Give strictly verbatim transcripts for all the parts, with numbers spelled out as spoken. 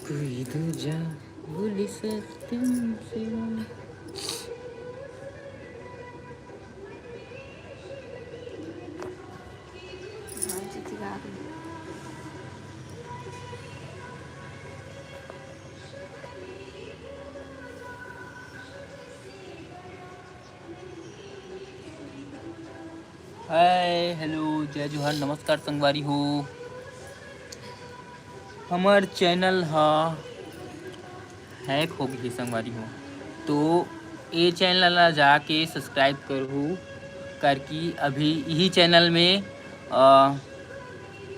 कोई दूजा बोली सत्यम शिवम। हाय, हेलो, जय जोहार, नमस्कार संगवारी हो। हमर चैनल ह हैक हो गई संगवारी हो, तो ए चैनल ला जाके सब्सक्राइब करहू, करके अभी यही चैनल में अ,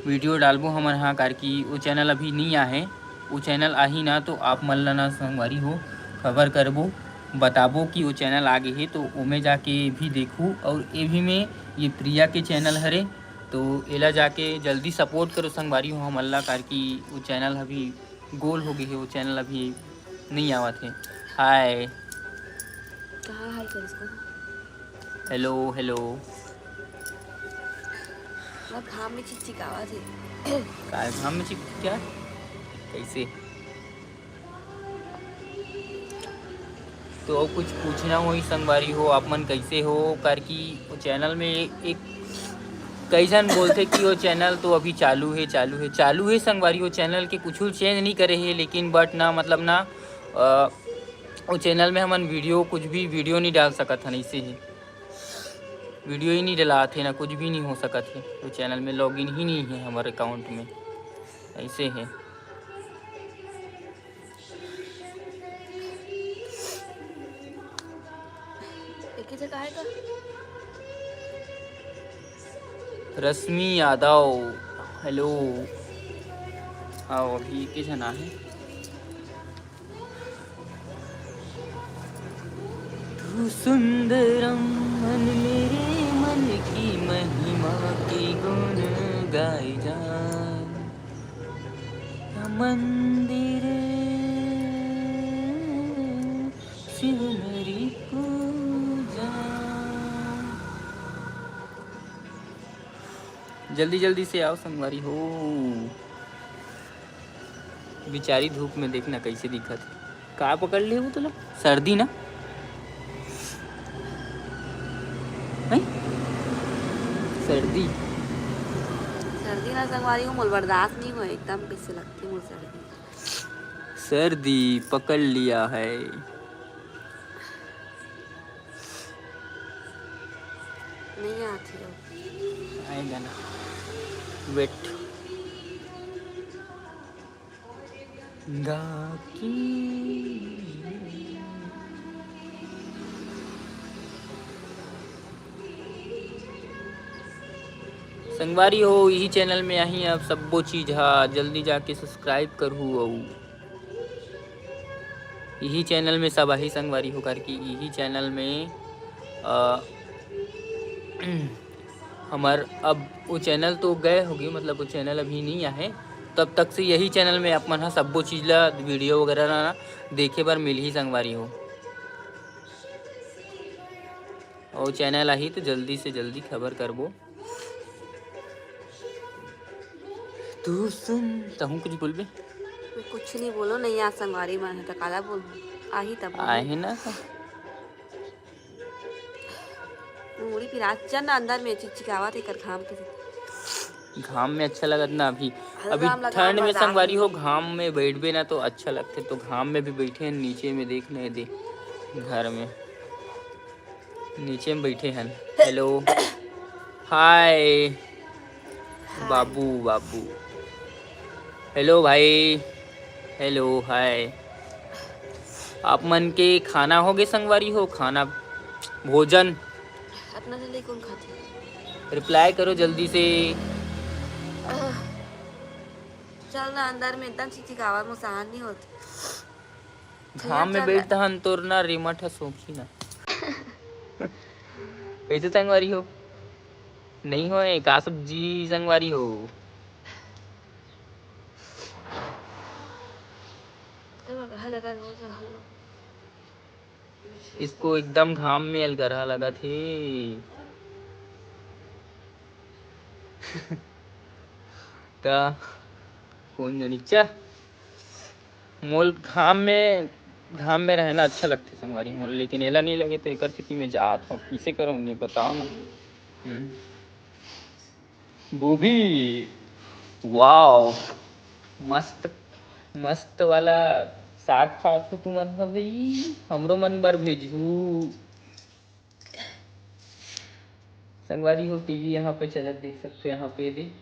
वीडियो डालबो हमन हा, करके वो चैनल अभी नहीं आहे। वो चैनल आही ना तो आप मन ला ना संगवारी हो खबर करबो, बताबो कि वो चैनल आ गे हे, तो ओमे जाके भी देखू। और ये भी में ये प्रिया के चैनल हरे, तो एला जाके जल्दी सपोर्ट करो संगवारी हो हमन ला, करके वो चैनल अभी गोल हो गई है, वो चैनल अभी नहीं आवत है। हाय। कहाँ हाय कर इसको? Hello, hello. मैं घाम में चिकचिकावत हे। काय घाम में चिक-, क्या? कैसे? तो कुछ पूछना होई संगवारी हो, आप मन कैसे हो? करके वो चैनल में एक कई झन बोलथे कि वो चैनल तो अभी चालू है, चालू है, चालू है संगवारी हो। चैनल के कुछ चेंज नहीं करे है, लेकिन बट ना, मतलब ना, अ, वो चैनल में हमन वीडियो, कुछ भी वीडियो नहीं डाल सकत हन, ऐसे ही वीडियो ही नहीं डलात हे ना, कुछ भी नहीं हो सकत हे। वो चैनल में लॉगिन ही नहीं है हमारे अकाउंट में, ऐसे है। एक ही जगह आएगा। रश्मि यादव, हेलो। आओ, अभी एक ही झन आहे। तू सुंदरम मन मेरे मन की महिमा की गुण गाई जा। मंदिर शिव मेरी पूजा। जल्दी जल्दी से आओ संगवारी हो। बिचारी धूप में देखना कैसे दिखत हे। का पकड़ ले वो तोला? सर्दी ना? हैं? सर्दी। सर्दी ना संगवारी हो, मोल बर्दाश्त नहीं होय एकदम, कैसे लगती मोल सर्दी। सर्दी पकड़ लिया है। नहीं आती हो। आएगा ना, वेट। गा की संगवारी हो, यही चैनल में आही अब सब्बो चीज हा, जल्दी जाके सब्सक्राइब करहू। अऊ यही चैनल में सब आही संगवारी हो, करके यही चैनल में अ, हमर अब वो चैनल तो गए होगी, मतलब वो चैनल अभी नहीं आहे, तब तक से यही चैनल में आप मन ह सब्बो चीज ला, वीडियो वगैरह ला देखे बर मिलही संगवारी हो। और चैनल आही तो जल्दी से जल्दी खबर करबो। तू सुन, तहूँ कुछ बोलबे? मैं कुछ नहीं बोलो, नहीं आ संगवारी मन है तो काला बोलूँ, आही तब बोलूँ। आही ना तो। मुड़ी पिरात चल ना, अंदर में चिकचिकावत एकर घाम के। घाम में अच्छा लगत ना अभी। अरे अभी राम, लगा ठंड में बर्दाश्त संगवारी हो, नहीं। घाम में बैठबे ना तो अच्छा लगथे, तो घाम में भी बैठे हैं, नीचे में देख नहीं दे घर में, नीचे में बैठे हैं। हेलो, हाय। हाय। बाबू, बाबू। हेलो भाई। हेलो, हाय। आप मन के खाना हो गे संगवारी हो? खाना, भोजन? अतना जल्दी कौन खाथे? रिप्लाई करो जल्दी से। चल ना अंदर में, एकदम चिकचिकावत, मोर सहन नहीं होत। घाम में चल, चल। बैठता हन तोर ना रिमट ह सोखी ना। कैसे संगवारी हो? नहीं होए का सब्जी संगवारी हो? तो घर लगा रोज हम लोग। इसको एकदम घाम में अलगरहा लगत हे। त कौन जनी चा मोल घाम में, घाम में रहना अच्छा लगथे संगवारी मोला, लेकिन एला नहीं लगे तो एकर सेती मैं जात हूँ। किसे करूँ नहीं बताओ ना। हम्म। गोभी, वाओ, मस्त, मस्त वाला साग खात हो तुमन ह भाई, हमरो मन बर भेजहू। संगवारी हो, टीवी यहाँ पे चलत देख सकते हो, यहाँ पे भी।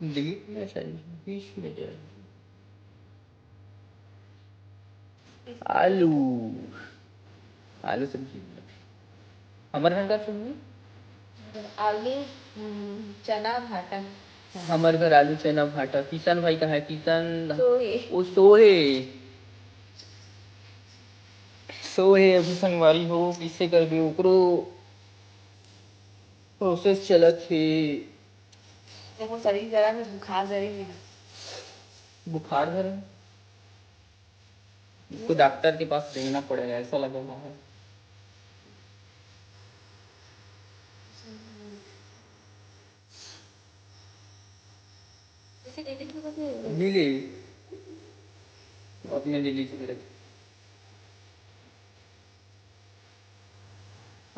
डिलीट में शायद बीच में जाए। आलू, आलू सब्जी। हमर घर का सब्जी? आलू, हम्म, चना भाटा। हमर घर आलू चना भाटा। किशन भाई कहाँ है? किशन सोहे। वो सोहे। सोहे अभी संगवारी हो, किसे कर भी ओकरो प्रोसेस चलत हे। देखो, शरीर जरा भी बुखार जरी नहीं। बुखार धरे? इसको डॉक्टर के पास लेना पड़ेगा, ऐसा लग रहा है। लीली, अपने लीली से।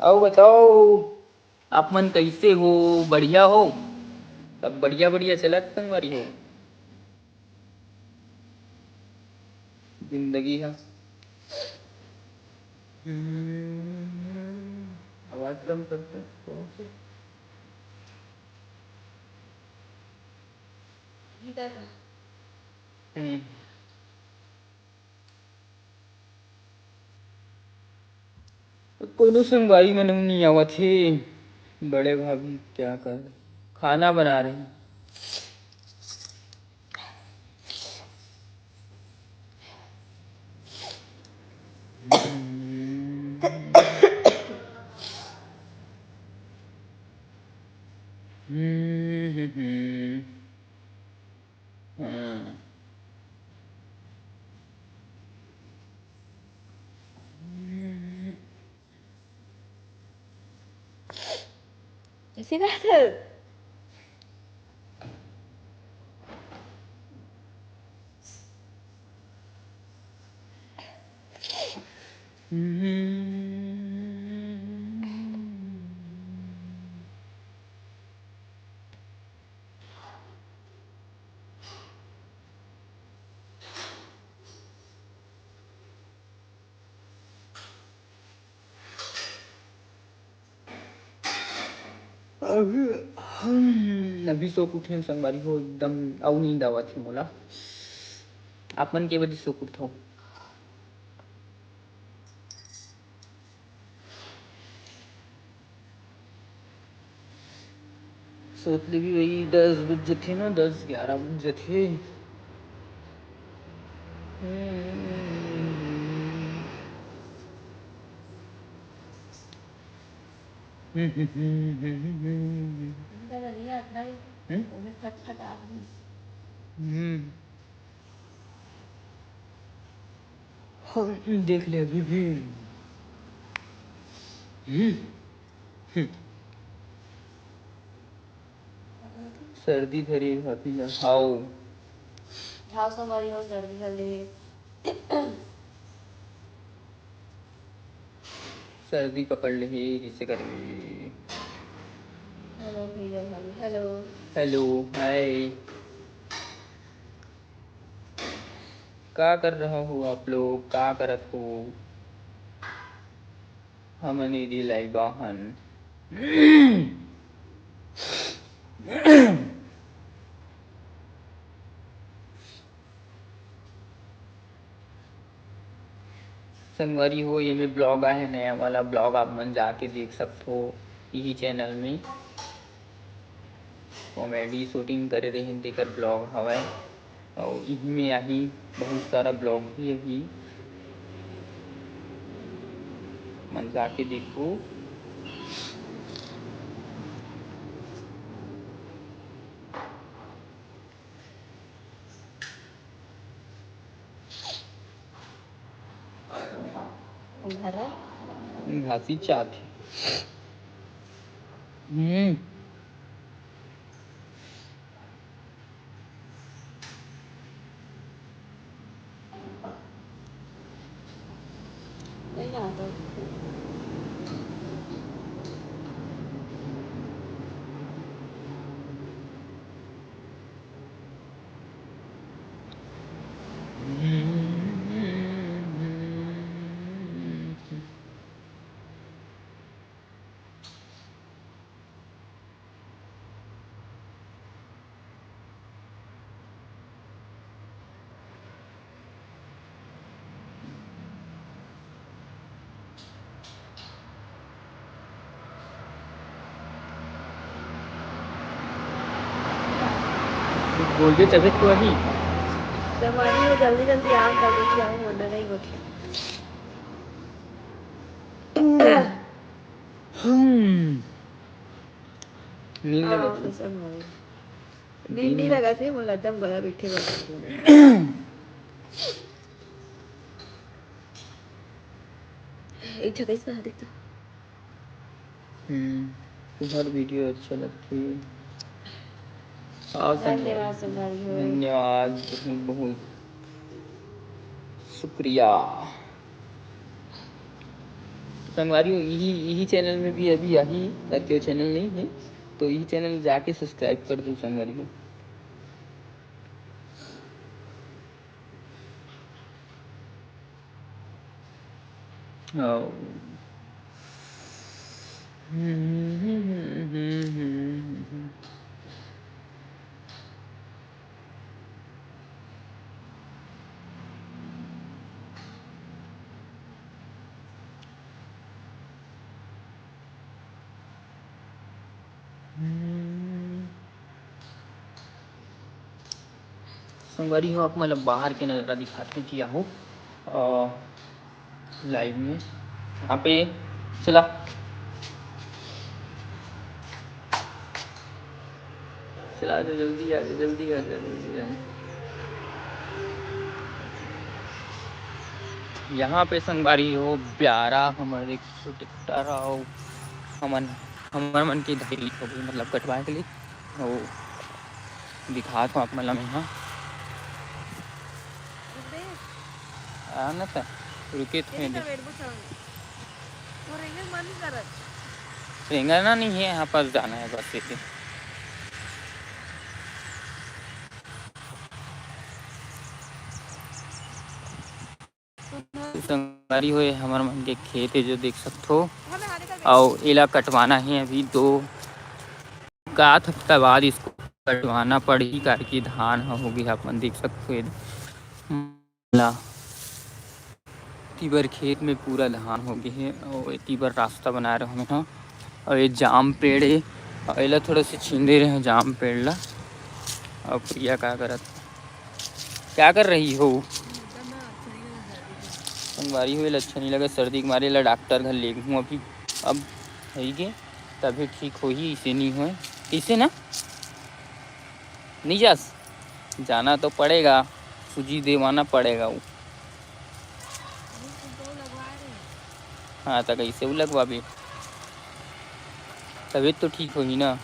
अउ बताओ, आप मन कैसे हो? बढ़िया हो? सब बढ़िया बढ़िया चलत संगवारी हो जिंदगी ह? हम्म, आवाज कम करते हैं थोड़ा सा। हम्म। कोनो संगवारी मन नहीं आवत हे। बड़े भाभी क्या कर, खाना बना रही। हम्म। हाँ। ऐसी बात है। अभी, हम्म, अभी सो के उठे संगवारी हो, एकदम अउ नींद आवत हे मोला। आप मन के बजे सो के उठो? सोत ले भी वही दस बज जथे ना, दस ग्यारह बज जथे। हम्म। हाँ, देख ले अभी भी। हम्म। हम्म। सर्दी धरी भाभी ला। हाओ। हाओ, संगवारी हो, सर्दी धर ले। सर्दी पकड़ ले ही, किसे करबे? हेलो भैया भाभी, हेलो। हेलो, हाय। का कर रहा हो आप लोग? का करत हो? हमन इदी लाइव हन। संगवारी हो, ये में ब्लॉग आहे, नया वाला ब्लॉग आप मन जाके देख सकथो इही चैनल में। कॉमेडी शूटिंग करे रहिन, तेकर ब्लॉग हवय। अउ इही में आही, बहुत सारा ब्लॉग भी आही, मन जाके देखो। घासी चाट। हम्म। बोल दे, चले तो अभी। जमानी में जल्दी जल्दी आम कर देती, आम होना नहीं होती। हम्म। नींद हाँ, लगत हे। ऐसा भाई। नींद नहीं दिन लगत हे, मोला एकदम गला बैठे बा। एक झटक से देख तो। हम्म, तुम्हार वीडियो अच्छा लगथे। आओ संग-, धन्यवाद संगवारी हो। धन्यवाद, बहुत बहुत शुक्रिया। संगवारी हो, इही, इही चैनल में भी अभी आही, ताकि वो चैनल नहीं है, तो इही चैनल जाके सब्सक्राइब कर दो संगवारी हो। आओ। संगवारी हो, आप मन ल बाहर के नजारा दिखाते जी, आहो, अ, लाइव में। यहाँ पे चला, चला, आ जा, जल्दी आ जा, जल्दी आ जा, जल्दी आ जा। यहाँ पे संगवारी हो, ब्यारा हमर एक छोटे कुटारा हो, हमन, हमर मन के धैर्य हो गई, मतलब कटवाए के लिए। वो दिखात हूँ आप मन ला मैं, हाँ। आ ना त, रुके थे। रेंगना नहीं है, यहाँ पास जाना है बस, इसे। संगवारी हो, हमर मन के खेत हे, जो देख सकथो, अउ एला कटवाना हे अभी दो, एक आध हफ्ता बाद इसको कटवाना पड़ही, काहे कि धान ह हो गे, आप मन देख सकथो, ये ला एती बर खेत में पूरा धान हो गे हे, अउ एती बर रास्ता बनाए रहे हन, अउ ये जाम पेड़ हे, अउ एला थोड़ा से छींदे रहे जाम पेड़ ला। अउ प्रिया का करत, क्या कर रही हो? संगवारी हो, एला अच्छा नहीं लगे, सर्दी के मारे एला डॉक्टर घर ले गहूँ अभी। अब हई गे, तभी ठीक होही, इसे नहीं होए, इसे ना नहीं जास, जाना तो पड़ेगा, सूजी देवाना पड़ेगा वो। हाँ, तो कैसे वो लगवाबे, तभी तो ठीक होही ना।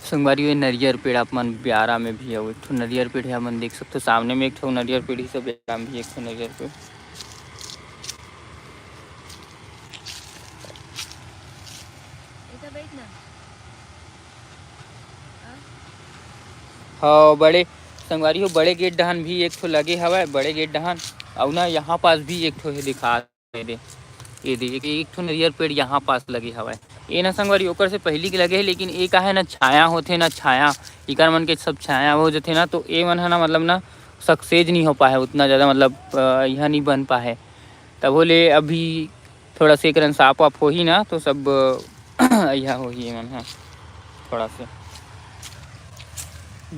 संगवारी हो, नरियर पेड़ आप मन ब्यारा में भी हो, एक ठो नरियर पेड़ है, आप मन देख सकते हो, सामने में एक ठो नरियर पेड़ ही, सब ब्यारा में भी एक ठो नरियर पेड़। हाँ, बड़े संगवारी हो, बड़े गेट डहान भी एक ठो लगे हवय, बड़े गेट डहान, अउ ना यहाँ पास भी एक ठो हे, दिखा दे, ये दे, एक, एक ठो नरियर पेड़ यहाँ पास लगे हवय। ये ना संगवारी ओकर से पहली के लगे हे, लेकिन ये का है ना, छाया होथे ना, छाया, इकर मन के सब छाया हो जथे ना, तो ये मन है ना, मतलब ना, सक्सेस नहीं हो पाए उतना ज़्यादा, मतलब, अ, यहाँ नहीं बन पाए। तभो ले अभी थोड़ा से एकरन साफ वाफ होही ना, तो सब अइहा होही एमन ह थोड़ा से।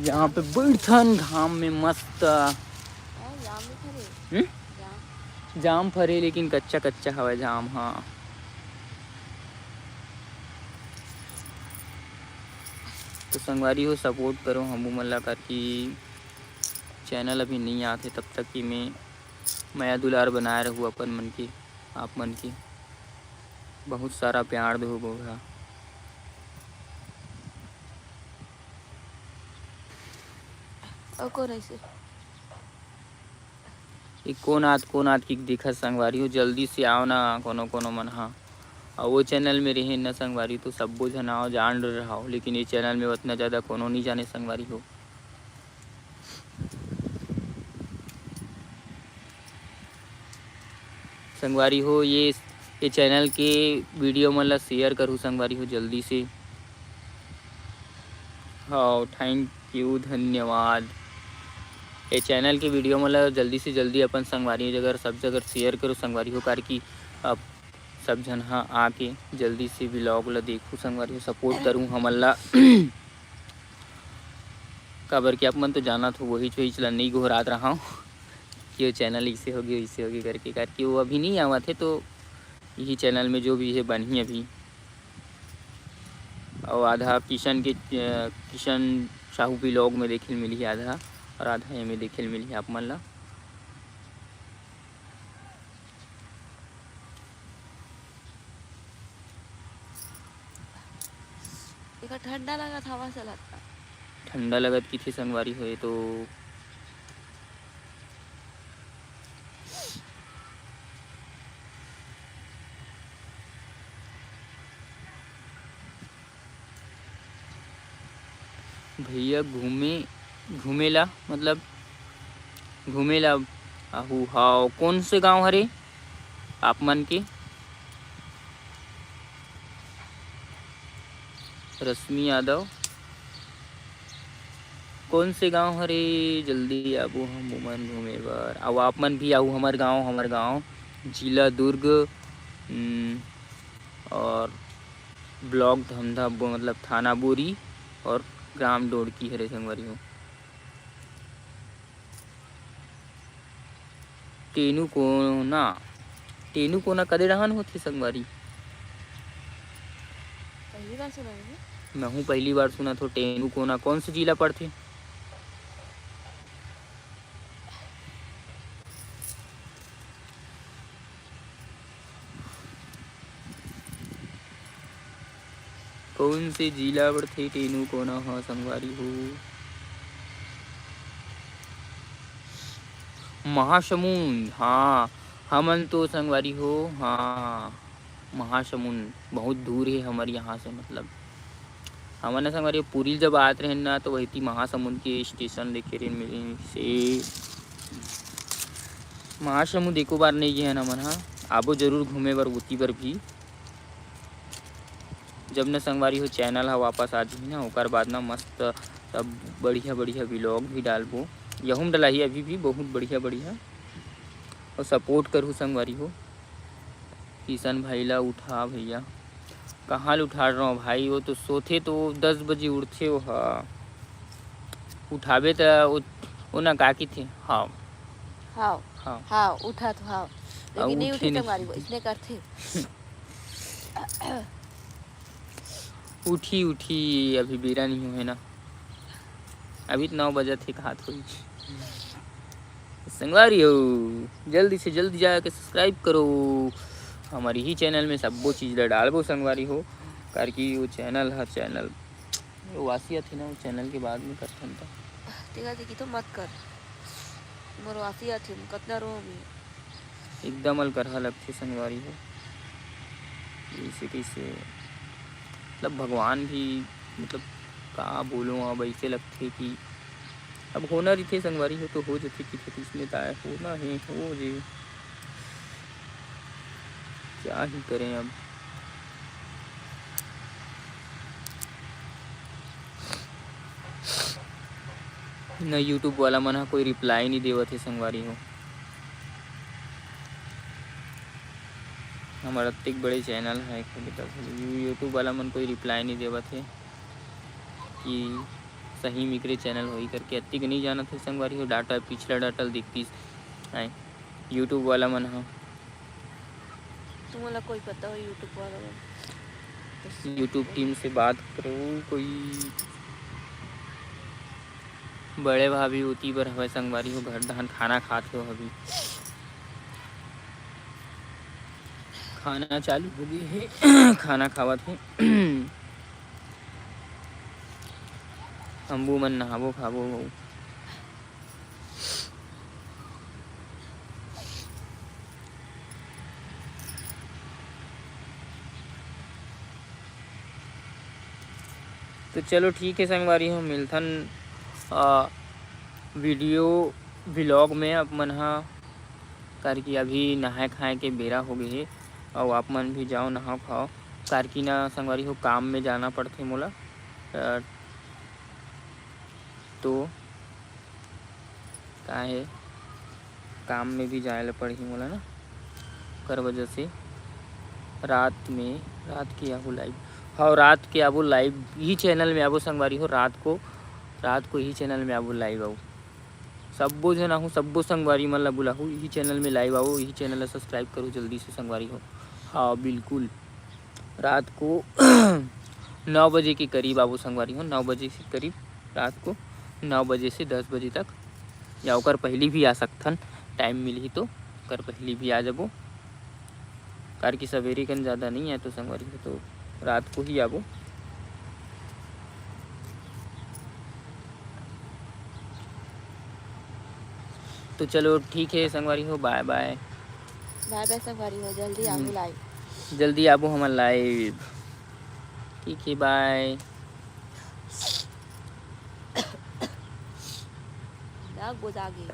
यहाँ पे बैठन घाम में मस्त। हाँ, जाम में फरे। हम्म? जाम। जाम फरे, लेकिन कच्चा कच्चा हवय जाम, हाँ। तो संगवारी हो, सपोर्ट करो हमू मन ला, काकि चैनल अभी नहीं आत हे, तब तक कि मैं मया दुलार बनाए रहूँ अपन मन के, आप मन के। बहुत सारा प्यार दो बउहा। अउ कोन अइसे? ये कोन आत, कोन आत कि दिखत संगवारी हो, जल्दी से आओ ना कोनो कोनो मन हा। अउ वो चैनल में रहे न संगवारी, तो सब्बो झन आओ, जान रहो, लेकिन ये चैनल में उतना ज़्यादा कोनो नहीं जाने संगवारी हो। संगवारी हो, ये, ये चैनल के वीडियो मन ला शेयर करू संगवारी हो जल्दी से। हाँ, thank you, धन्यवाद। ये चैनल के वीडियो मन ला जल्दी से जल्दी अपन संगवारी जगह, सब जगह शेयर करू संगवारी हो, काकि अब सब झन हा आके जल्दी से व्लॉग ला देखू संगवारी हो, सपोर्ट करू हमन ला। काबर कि आप मन तो जानत हो, वही चोइच ला नई गोहरात रहा हूँ कि वो चैनल इसे होगी, वैसे होगी करके, करके वो अभी नहीं आवत है, तो यही चैनल में जो भी है बनही अभी। और आधा किशन के, अ, किशन साहू vlog में देखे मिलही आधा, और आधा एमे देखे मिलही आप मन ला। एकर ठंडा लगत, हवा चलत। ठंडा लगत किथे संगवारी हो, ये तो भैया घूमे, घूमेला मतलब घूमेला आहू हाव। कौन से गांव हरे आप मन के? रश्मि यादव, कौन से गांव हरे? जल्दी आबो हम उमन घूमे बर। अउ आप मन भी आहू हमर गांव, हमर गांव जिला दुर्ग, हम्म, और ब्लॉक धमधा बो-, मतलब थाना बोरी और ग्राम डोड़की हरे संगवारी हो। टेनू कोना, टेनू कोना कदे डहान होथे संगवारी? पहली बार सुना है। महू पहली बार सुनत हो टेनू कोना। कौन से जिला पड़थे? कौन से जिला पड़थे टेनू कोना ह संगवारी हो? महासमुंद, हाँ, हमन तो संगवारी हो, हाँ, महासमुंद बहुत दूर है हमर यहाँ से, मतलब हमन ह संगवारी हो पुरी जब आत रहेन ना, तो वही ती महासमुंद के स्टेशन देखे रहेन मिले से। महासमुंद एको बार नहीं गए हन हमन ह, आबो जरूर घूमे बर, ओती बर भी। जब न संगवारी हो चैनल ह वापस आ जही ना, ओकर बाद ना मस्त सब बढ़िया बढ़िया vlog भी डालबो। यहू में डलाही अभी भी बहुत बढ़िया बढ़िया, और सपोर्ट करहू संगवारी हो। किशन भाई ला उठा भैया। कहाँ ले उठा रहा हूँ भाई, वो तो सोथे तो दस बजे उठथे वो हा। उठाबे त वो, वो ना का किथे, हाँ। हाँ। हाँ। हाँ, उठा तो हाँ। हाँ, लेकिन नहीं उठे उठे नहीं। संगवारी, वो इसने करथे। उठी, उठी, अभी बेरा नहीं हुए ना, अभी तो नौ बजत हे, कहात होई। संगवारी हो, जल्दी से जल्दी जाके subscribe करो। हमर ही चैनल में सब्बो चीज ला डालबो संगवारी हो, काबर कि वो चैनल ह, चैनल वो वासी आथे ना, वो चैनल के बाद में करथन त। तेकर देखी तो मत कर, मोर वासी आथे, कतना रोहूँ मैं। एकदम अलकरहा लगथे संगवारी हो, जैसे कैसे, मतलब भगवान भी, मतलब का बोलूँ, अब ऐसे लगथे कि अब होना रहिथे संगवारी हो तो हो जथे, किथे किस्मत आय, होना हे, हो जे, क्या ही करें अब। न YouTube वाला मन ह कोई reply नहीं देवत हे संगवारी हो। हमर अतेक बड़े चैनल है, YouTube वाला मन कोई reply नहीं देवत हे कि सही मिकरे चैनल होई करके। अतिक नहीं जानत हे संगवारी हो, डाटा, पिछला डाटा ल देखतीस आय YouTube वाला मन ह। तुमन ला कोई पता हो YouTube वाला मन? YouTube team से बात करो कोई। बड़े भाभी ओती बर हवय संगवारी हो, घर डहान खाना खात हो अभी। खाना चालू हो गई है। खाना खावत है। अम्बू मन नहाबो खाबो। तो चलो ठीक है संगवारी हो, मिलथन आ, video vlog में। आप मन हा, काबर कि अभी नहाए खाए के बेरा हो गए हे, और आप मन भी जाओ नहाओ खाओ, काबर कि ना संगवारी हो काम में जाना पड़थे मोला। आ, तो का हे, काम में भी जाए ला पड़ही मोला ना, ओकर वजह से रात में, रात के आबो live। हाँ, रात के आबो live, ही channel में आबो संगवारी हो रात को। रात को इही चैनल में आबो, लाइव आबो। सब्बो झन आहू, सब्बो संगवारी मन ला बुलाहू, इही चैनल में लाइव आबो, इही चैनल ला सब्सक्राइब करू जल्दी से संगवारी हो। हाँ, बिल्कुल। रात को नौ बजे के करीब आबो संगवारी हो, नौ बजे के करीब, रात को नौ बजे से दस बजे तक, या ओकर पहिली भी आ सकथन, टाइम मिलही तो ओकर पहिली भी आ जाबो, काबर कि सवेरे कन ज़्यादा नहीं आए तो संगवारी हो, तो रात को ही आबो। तो चलो ठीक है संगवारी हो, बाय बाय। बाय बाय संगवारी हो, जल्दी आबो हम्म। लाइव। जल्दी आबो हमर लाइव। ठीक है, बाय। नाक गोजा गे।